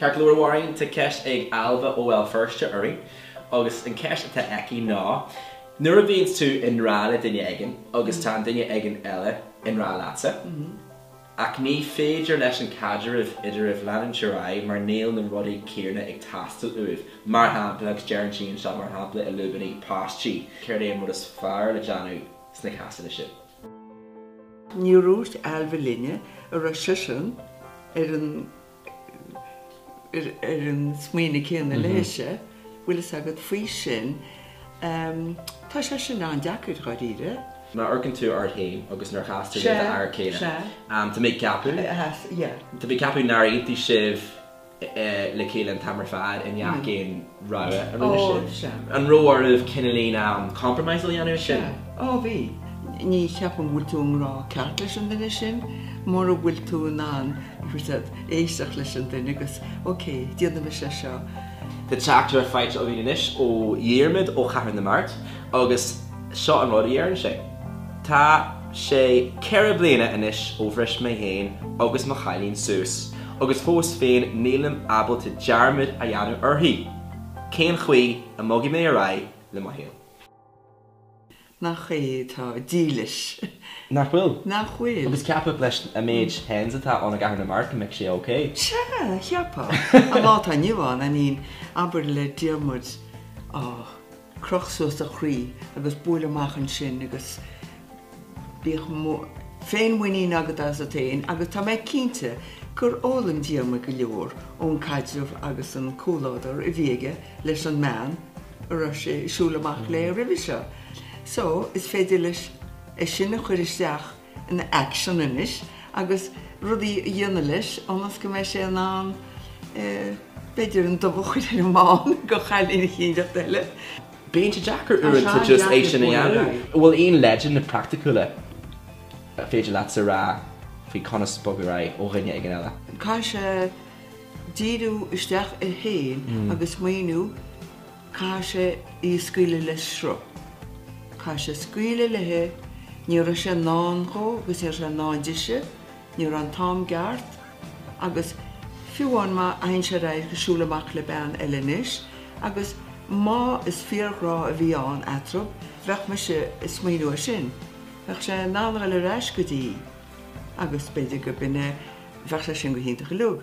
Ceart go leor, a Mháirín, tá ceist ag Ailbhe ó Bhéal Feirste orainn agus an ceist atá aici ná, nuair a bhíonns tú i ngrá le duine éigin agus tá an duine éigin eile i ngrá leatsa, ach ní féidir leis an caidreamh idiribh leanúint ar aghaidh mar níl na rudaí céanna ag teastáil uaibh, mar shampla, agus deireann sí anseo, mar shampla i lúibíní páistí, céard é an rud is fearr le déanamh sna cásanna sin? Níor dhúirt Ailbhe linne an raibh seisean ar an ar an smaoineamh céanna léise, bhfuil fhios agat faoi sin. Tá sé sin an-deacair, dháiríre. Má amharcann tú ort féin agus nuair a chas tú le d'fhear céile, tá mé ag ceapadh, tá mé ag ceapadh nár aontaigh sibh le chéile an t-am ar fad i ngach aon rogha a rinne sibh. An raibh oraibh cineáilín compromise a dhéanamh ansin? Ó bhí. Ní cheapaim go bhfuil tú i ngrá ceart leis an duine sin mura bhfuil tú in ann éisteacht leis an duine agus ok, déanaimis é seo. Tá teachtaireacht faighte againn anois ó Dhiarmaid ó Chathair na Mart agus seo an rud a deireann sé, Tá sé 4 bliana anois ó bhris mé féin agus mo chailín suas agus fós féin nílim ábalta dearmad a dhéanamh uirthi. Cén chaoi a mbogfaidh mé ar aghaidh le mo shaol? Nach é atá dílis. Nach bhfuil? Nach bhfuil? Agus cheapfá leis an méid hens atá ann i gCathair na Mart go mbeadh sé ok. Sea, cheapfá. An lá atá inniu ann, I mean, abair le Diarmuid, á, croch suas do chroí agus buail amach ansin agus bíodh féinmhuinín agat asat féin agus tá mé cinnte gur fhoghlaim Diarmuid go leor ón caidreamh agus an comhluadar a bhí aige leis an mbean a raibh sé ag siúl amach léi roimhe seo. So, is féidir leis é sin a chur isteach ina action anois agus rudaí a dhéanamh leis ionas go mbeidh sé in ann b'fhéidir an dubh a chur ar an mbán go chailín eicínt eile. Bíonn sé deacair uaireanta just é sin a dhéanamh. An bhfuil aon leideanna praiticiúla a féidir leatsa a rá faoi conas bogadh ar aghaidh ó dhuine éigin eile? Caithfidh sé díriú isteach air féin agus smaoineamh, caithfidh sé í a scaoileadh le sruth. Caithfidh sé scaoileadh léi, ní raibh sé i ndán dhó agus ní raibh sé i ndán dise, ní raibh an t-am gceart agus fiú amháin má théann sé ar aghaidh ag siúl amach le bean eile anois agus má is fíorghrá a bhí ann eatarthu, bheadh mise ag smaoineamh air sin, bheadh sé in ann a dhul ar ais go dtí í agus b'fhéidir go b'in é, bheadh sé sin go hiontach uilig.